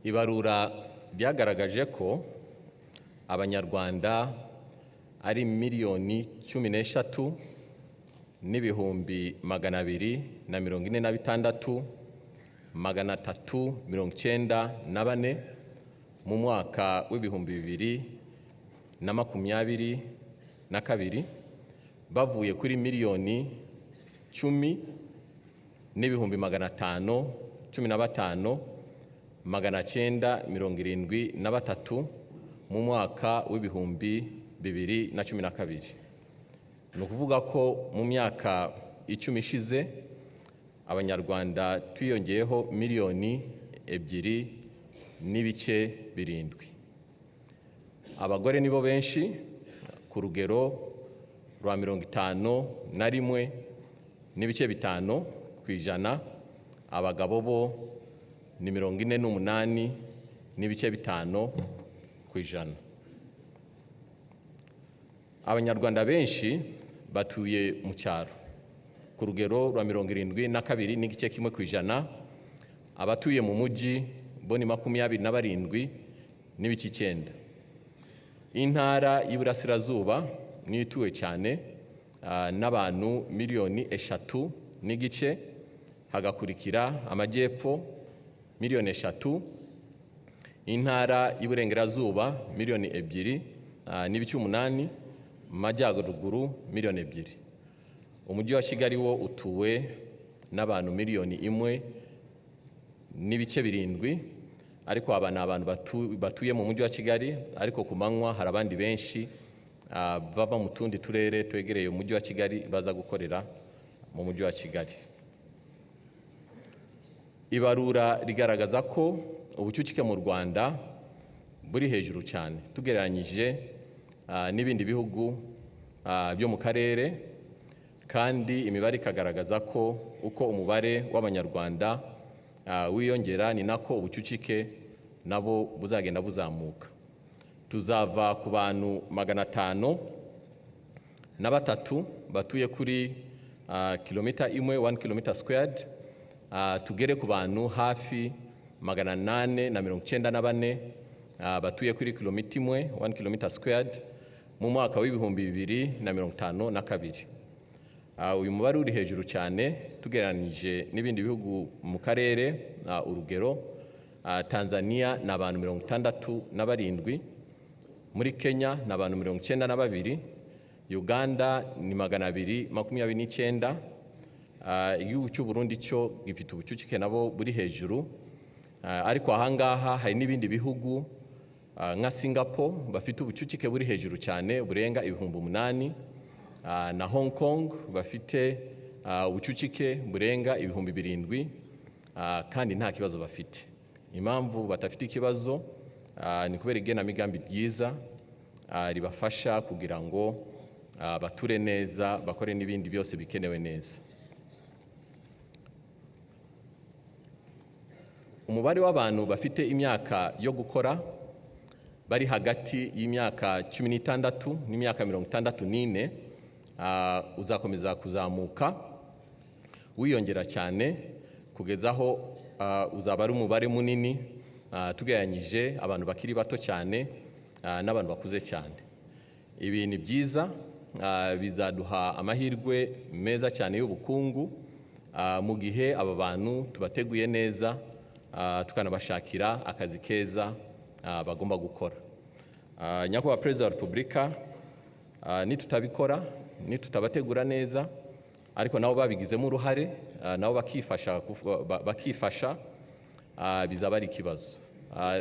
Ibarura ryagaragaje ko Abanyarwanda ari 13 246 394 mu mwaka w'2022, bavuye kuri 10 515 973 mu mwaka w'2012. Ni ukuvuga ko mu myaka 10 ishize Abanyarwanda twiyongeyeho 2.7 miliyoni. Abagore nibo benshi ku rugero rwa 51.5%, abagabo bo ni 48.5%. Abanyarwanda benshi batuye mu cyaro ku rugero rwa 72.1%, abatuye mu mujyi bo ni 27.9. Intara y'Iburasirazuba niyo ituwe cyane n'abantu 3.5 miliyoni, hagakurikira Amajyepfo 3 miliyoni, Intara y'Iburengerazuba 2.8 miliyoni, Amajyaruguru 2 miliyoni. Umujyi wa Kigali wo utuwe n'abantu 1.7 miliyoni, ariko aba ni abantu batuye mu mujyi wa Kigali, ariko ku manywa hari abandi benshi bava mu tundi turere twegereye umujyi wa Kigali baza gukorera mu mujyi wa Kigali. Ibarura rigaragaza ko ubucucike mu Rwanda buri hejuru cyane tugereranyije n'ibindi bihugu byo mu karere, kandi imibare ikagaragaza ko uko umubare w'Abanyarwanda wiyongera ni nako ubucucike nabo buzagenda buzamuka. Tuzava ku bantu 503 batuye kuri kilomita imwe, 1 kilometer squared, tugere ku bantu hafi 894 batuye kuri kilomita imwe, 1 kilometer squared, mu mwaka w'2052. Uyu mubare uri hejuru cyane tugereranyije n'ibindi bihugu mu karere. Urugero, Tanzania ni abantu 67, muri Kenya ni abantu 92, Uganda ni 229. Igihugu cy'u Burundi cyo gifite ubucucike nabo buri hejuru. Ariko ahangaha hari n'ibindi bihugu nka Singapore bafite ubucucike buri hejuru cyane burenga 8000, na Hong Kong bafite ubucucike burenga 7000, kandi nta kibazo bafite. Impamvu badafite ikibazo ni kubera igenamigambi ryiza ribafasha kugira ngo bature neza, bakore n'ibindi byose bikenewe neza. Umubare w'abantu bafite imyaka yo gukora bari hagati y'imyaka 16 n'imyaka 64 uzakomeza kuzamuka wiyongera cyane kugeza aho uzaba ari umubare munini tugereranyije abantu bakiri bato cyane n'abantu bakuze cyane. Ibi ni byiza, bizaduha amahirwe meza cyane y'ubukungu mu gihe aba bantu tubateguye neza, tukanabashakira akazi keza bagomba gukora. Nyakubahwa Perezida wa Repubulika, nitutabikora, nitutabategura neza, ariko nabo babigizemo uruhare, nabo bakifasha, bizaba ari ikibazo.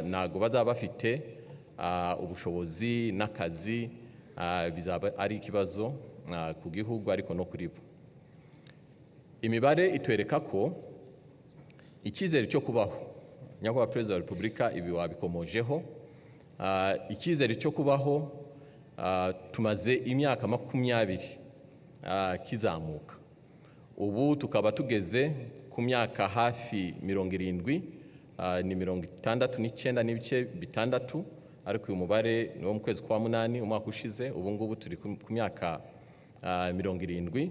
Ntabwo bazaba bafite ubushobozi n'akazi, bizaba ari ikibazo ku gihugu ariko no kuri bo. Imibare itwereka ko icyizere cyo kubaho, Nyakubahwa Perezida wa Repubulika ibi wabikomojeho, icyizere cyo kubaho tumaze imyaka 20 kizamuka, ubu tukaba tugeze ku myaka hafi 70, ni 69.6, ariko uyu mubare ni wo mu kwezi kwa munani umwaka ushize. Ubu ngubu turi ku myaka 70,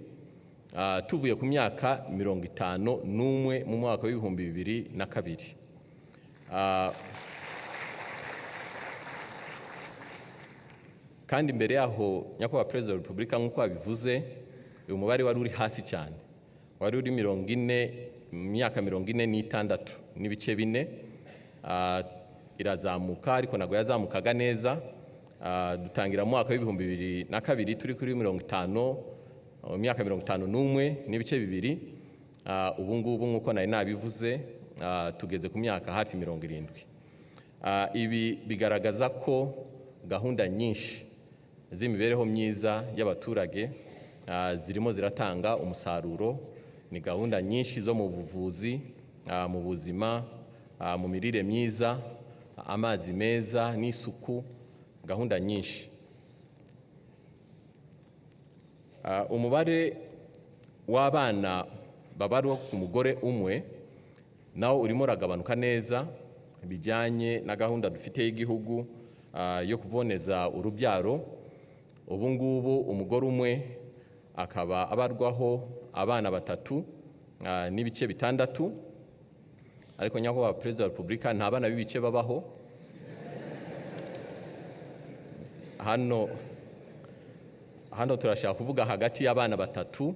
tuvuye ku myaka 51 mu mwaka w'2002. Kandi mbere yaho, Nyakubahwa Perezida wa Repubulika, nk'uko wabivuze, uyu mubare wari uri hasi cyane, wari uri 40, mu myaka 46.4. Irazamuka, ariko ntabwo yazamukaga neza. Dutangira mu mwaka wa 2002 turi kuri 50, mu myaka 51.2. Ubu ngubu, nk'uko nari nabivuze, tugeze ku myaka hafi 70. Ibi bigaragaza ko gahunda nyinshi z'imibereho myiza y'abaturage zirimo ziratanga umusaruro. Ni gahunda nyinshi zo mu buvuzi, mu buzima, mu mirire myiza, amazi meza n'isuku, gahunda nyinshi. Umubare w'abana babarwa ku mugore umwe nawo urimo uragabanuka neza, bijyanye na gahunda dufite y'igihugu yo kuboneza urubyaro. Ubu ngubu umugore umwe akaba abarwaho abana 3.6. Ariko Nyakubahwa Perezida wa Repubulika, nta bana b'ibice babaho hano. Hano turashaka kuvuga hagati y'abana 3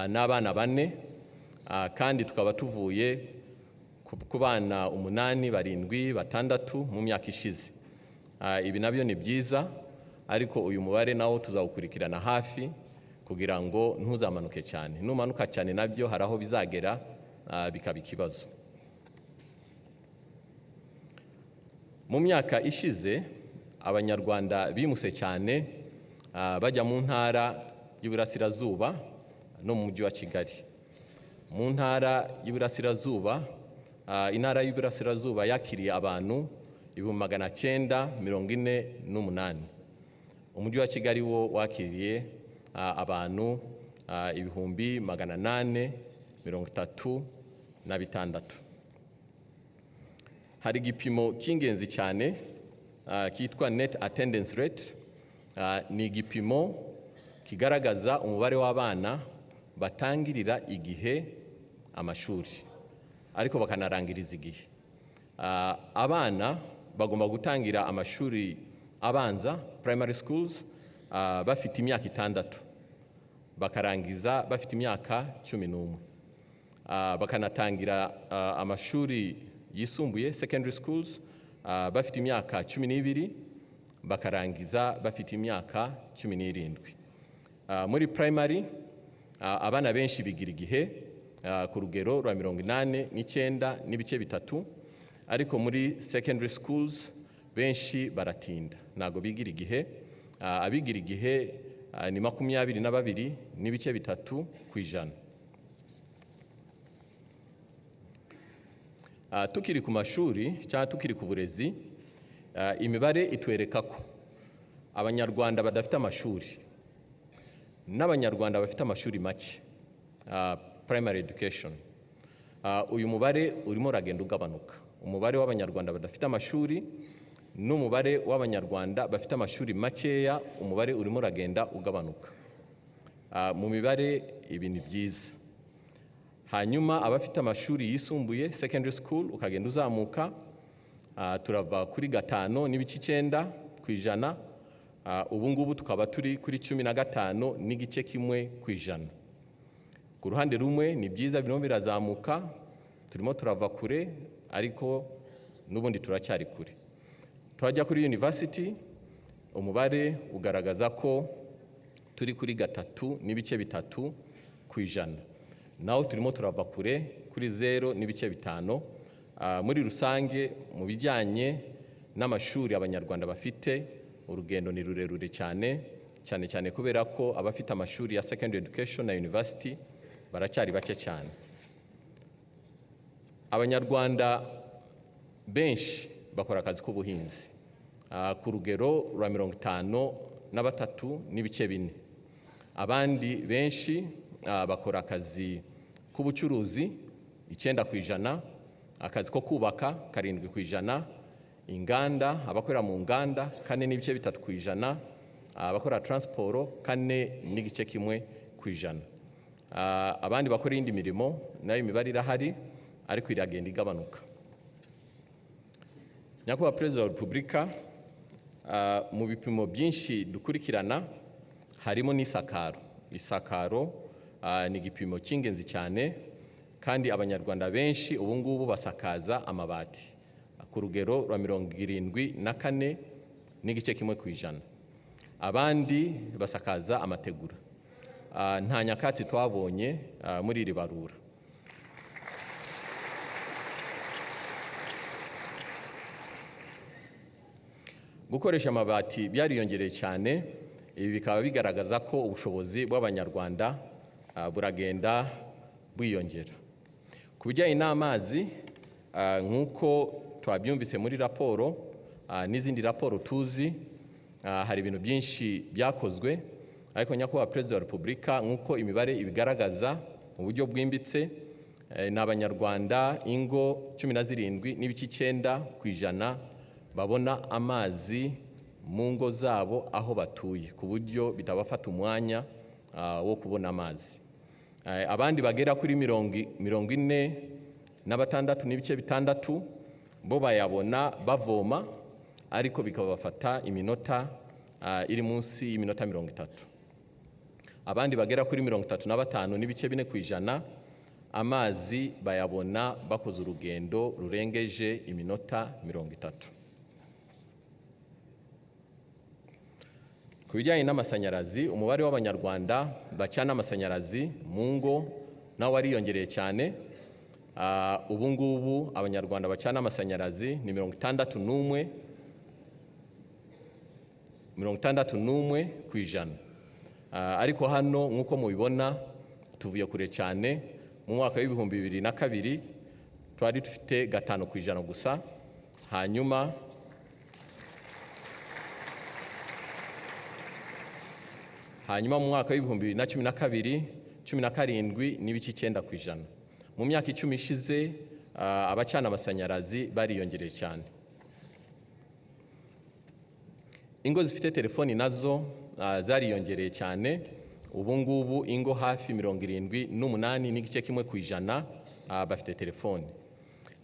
n'abana 4, kandi tukaba tuvuye ku bana 8, 7, 6 mu myaka ishize. Ibi nabyo ni byiza, ariko uyu mubare nawo tuzawukurikirana hafi kugira ngo ntuzamanuke cyane. Numanuka cyane nabyo hari aho bizagera bikaba ikibazo. Mu myaka ishize Abanyarwanda bimuse cyane, bajya mu ntara y'Iburasirazuba no mu mujyi wa Kigali. Mu ntara y'Iburasirazuba, intara y'Iburasirazuba yakiriye abantu 948,000. Umujyi wa Kigali wo wakiriye abantu 836,000. Hari igipimo cy'ingenzi cyane cyitwa net attendance rate. Ni igipimo kigaragaza umubare w'abana batangirira igihe amashuri ariko bakanarangiriza igihe. Abana bagomba gutangira amashuri abanza, primary schools, bafite imyaka 6, bakarangiza bafite imyaka 11. Bakanatangira amashuri yisumbuye, secondary schools, bafite imyaka 12, bakarangiza bafite imyaka 17. Muri primary, abana benshi bigira igihe ku rugero rwa 89.3, ariko muri secondary schools benshi baratinda, ntabwo bigira igihe. Abigira igihe ni 22.3%. Tukiri ku mashuri cyangwa tukiri ku burezi, imibare itwereka ko Abanyarwanda badafite amashuri n'Abanyarwanda bafite amashuri make, primary education, uyu mubare urimo uragenda ugabanuka. Umubare w'Abanyarwanda badafite amashuri n'umubare w'Abanyarwanda bafite amashuri makeya, umubare urimo uragenda ugabanuka. Mu mibare ibi ni byiza. Hanyuma abafite amashuri yisumbuye, secondary school, ukagenda uzamuka, turava kuri 5.9%, ubu ngubu tukaba turi kuri 15.1%. Ku ruhande rumwe ni byiza, birimo birazamuka, turimo turava kure, ariko n'ubundi turacyari kure. Twajya kuri university, umubare ugaragaza ko turi kuri 3.3%, naho turimo turava kure kuri 0.5. Muri rusange, mu bijyanye n'amashuri Abanyarwanda bafite, urugendo ni rurerure cyane cyane cyane, kubera ko abafite amashuri ya secondary education na university baracyari bake cyane. Abanyarwanda benshi bakora akazi k'ubuhinzi, ku rugero rwa 53.4. Abandi benshi bakora akazi k'ubucuruzi, 9%, akazi ko kubaka 7%, inganda, abakorera mu nganda 4.3%, abakora transport 4.1%. Abandi bakora iyindi mirimo nayo imibare irahari, ariko iragenda igabanuka. Nyakubahwa Perezida wa Repubulika, Mu bipimo byinshi dukurikirana harimo n'isakaro. Isakaro ni igipimo cy'ingenzi cyane, kandi Abanyarwanda benshi ubu ngubu basakaza amabati ku rugero rwa 74.1%. Abandi basakaza amategura. Nta nyakatsi twabonye muri iri barura. Gukoresha amabati byariyongereye cyane, ibi bikaba bigaragaza ko ubushobozi bw'Abanyarwanda buragenda bwiyongera. Ku bijyanye n'amazi, nk'uko twabyumvise muri raporo n'izindi raporo tuzi, hari ibintu byinshi byakozwe, ariko Nyakubahwa Perezida wa Repubulika, nk'uko imibare ibigaragaza mu buryo bwimbitse, ni Abanyarwanda ingo 17.9% babona amazi mu ngo zabo aho batuye, ku buryo bitabafata umwanya wo kubona amazi. Abandi bagera kuri 46.6 bo bayabona bavoma, ariko bikabafata iminota iri munsi y'iminota 30. Abandi bagera kuri 35.4% amazi bayabona bakoze urugendo rurengeje iminota 30. Ku bijyanye n'amashanyarazi, umubare w'Abanyarwanda bacana amashanyarazi mu ngo nawo wariyongereye cyane. Ubu ngubu Abanyarwanda bacana amashanyarazi ni 61%. Ariko hano nk'uko mubibona tuvuye kure cyane. Mu mwaka w'ibihumbi bibiri na kabiri twari dufite 5% gusa, hanyuma mu mwaka w'ibihumbi bibiri na cumi na kabiri, 17.9%. Mu myaka 10 ishize, abacana amashanyarazi bariyongereye cyane. Ingo zifite telefoni nazo zariyongereye cyane. Ubu ngubu ingo hafi 78.1% bafite telefoni,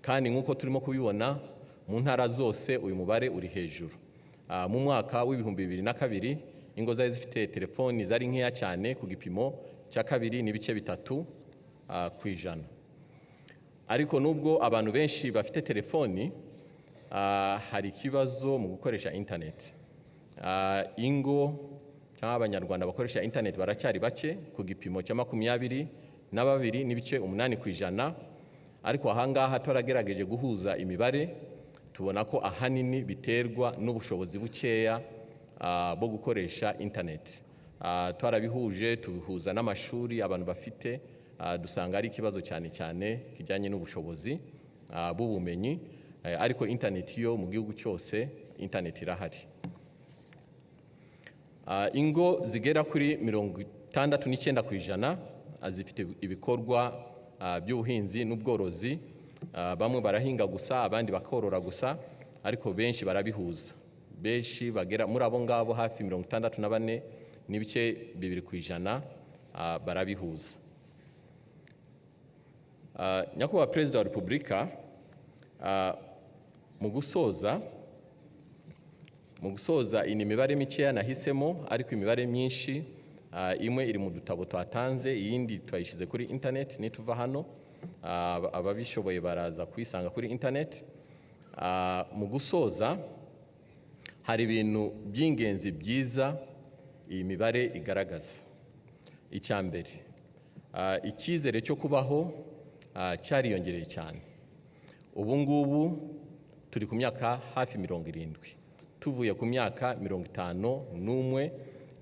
kandi nk'uko turimo kubibona mu ntara zose uyu mubare uri hejuru. Mu mwaka w'ibihumbi bibiri na kabiri ingo zari zifite telefoni zari nkeya cyane, ku gipimo cya 2.3%. Ariko nubwo abantu benshi bafite telefoni, hari ikibazo mu gukoresha internet. Ingo cyangwa Abanyarwanda bakoresha internet baracyari bake, ku gipimo cya 22.8%. Ariko ahangaha twaragerageje guhuza imibare, tubona ko ahanini biterwa n'ubushobozi bukeya bwo gukoresha internet. Twarabihuje tubihuza n'amashuri abantu bafite, dusanga ari ikibazo cyane cyane kijyanye n'ubushobozi bw'ubumenyi, ariko internet yo mu gihugu cyose internet irahari. Ingo zigera kuri 69% zifite ibikorwa by'ubuhinzi n'ubworozi. Bamwe barahinga gusa, abandi bakorora gusa, ariko benshi barabihuza. Benshi bagera muri abo ngabo hafi 64.2% barabihuza. Nyakubahwa Perezida wa Repubulika, mu gusoza iyi mibare mikeya nahisemo, ariko imibare myinshi imwe iri mu dutabo twatanze, iyindi twayishyize kuri internet. Nituva hano ababishoboye baraza kuyisanga kuri internet. Mu gusoza hari ibintu by'ingenzi byiza iyi mibare igaragaza. Icya mbere, icyizere cyo kubaho cyariyongereye cyane. Ubu ngubu turi ku myaka hafi 70, tuvuye ku myaka 51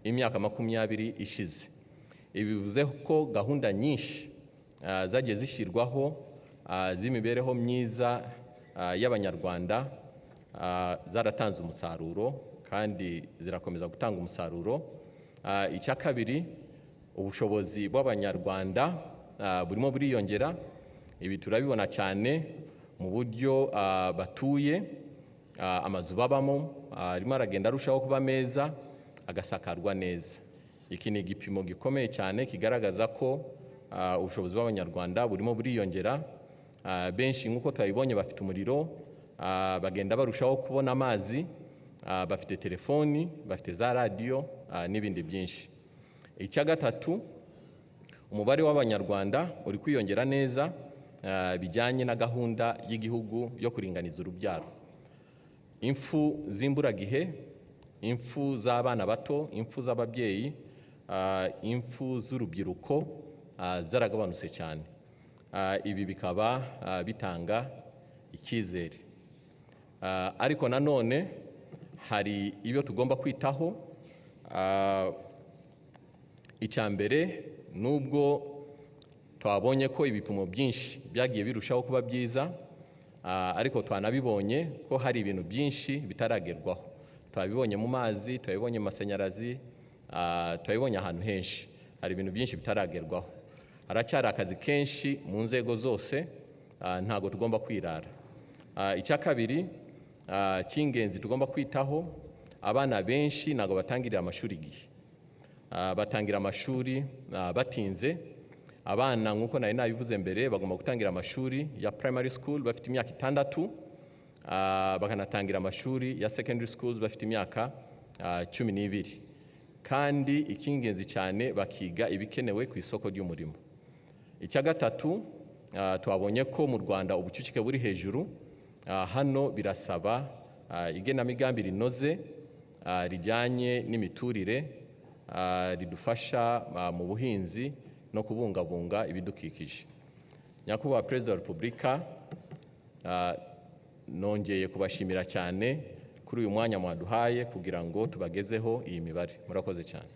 imyaka 20 ishize. Ibi bivuze ko gahunda nyinshi zagiye zishyirwaho z'imibereho myiza y'Abanyarwanda zaratanze umusaruro kandi zirakomeza gutanga umusaruro. Icya kabiri, ubushobozi bw'Abanyarwanda burimo buriyongera. Ibi turabibona cyane mu buryo batuye, amazu babamo arimo aragenda arushaho kuba meza, agasakarwa neza. Iki ni igipimo gikomeye cyane kigaragaza ko ubushobozi bw'Abanyarwanda burimo buriyongera. Benshi nk'uko twabibonye bafite umuriro, bagenda barushaho kubona amazi. Bafite telefoni, bafite za radiyo n'ibindi byinshi. Icya gatatu, umubare w'Abanyarwanda uri kwiyongera neza bijyanye na gahunda y'igihugu yo kuringaniza urubyaro. Impfu z'imburagihe, impfu z'abana bato, impfu z'ababyeyi, impfu z'urubyiruko zaragabanutse cyane. Ibi bikaba bitanga icyizere. Ariko nanone hari ibyo tugomba kwitaho. Icya mbere, nubwo twabonye ko ibipimo byinshi byagiye birushaho kuba byiza, ariko twanabibonye ko hari ibintu byinshi bitaragerwaho. Twabibonye mu mazi, twabibonye mu mashanyarazi, twabibonye ahantu henshi. Hari ibintu byinshi bitaragerwaho. Haracyari akazi kenshi mu nzego zose, ntabwo tugomba kwirara. Icya kabiri cy'ingenzi tugomba kwitaho, abana benshi ntabwo batangirira amashuri igihe. Batangira amashuri batinze. Abana, nk'uko nari nabivuze mbere, bagomba gutangira amashuri ya primary school bafite imyaka 6, bakanatangira amashuri ya secondary schools bafite imyaka 12. Kandi icy'ingenzi cyane, bakiga ibikenewe ku isoko ry'umurimo. Icya gatatu, twabonye ko mu Rwanda ubucucike buri hejuru. Hano birasaba igenamigambi rinoze rijyanye n'imiturire, ridufasha mu buhinzi no kubungabunga ibidukikije. Nyakubahwa Perezida wa Repubulika, nongeye kubashimira cyane kuri uyu mwanya mwaduhaye kugira ngo tubagezeho iyi mibare. Murakoze cyane.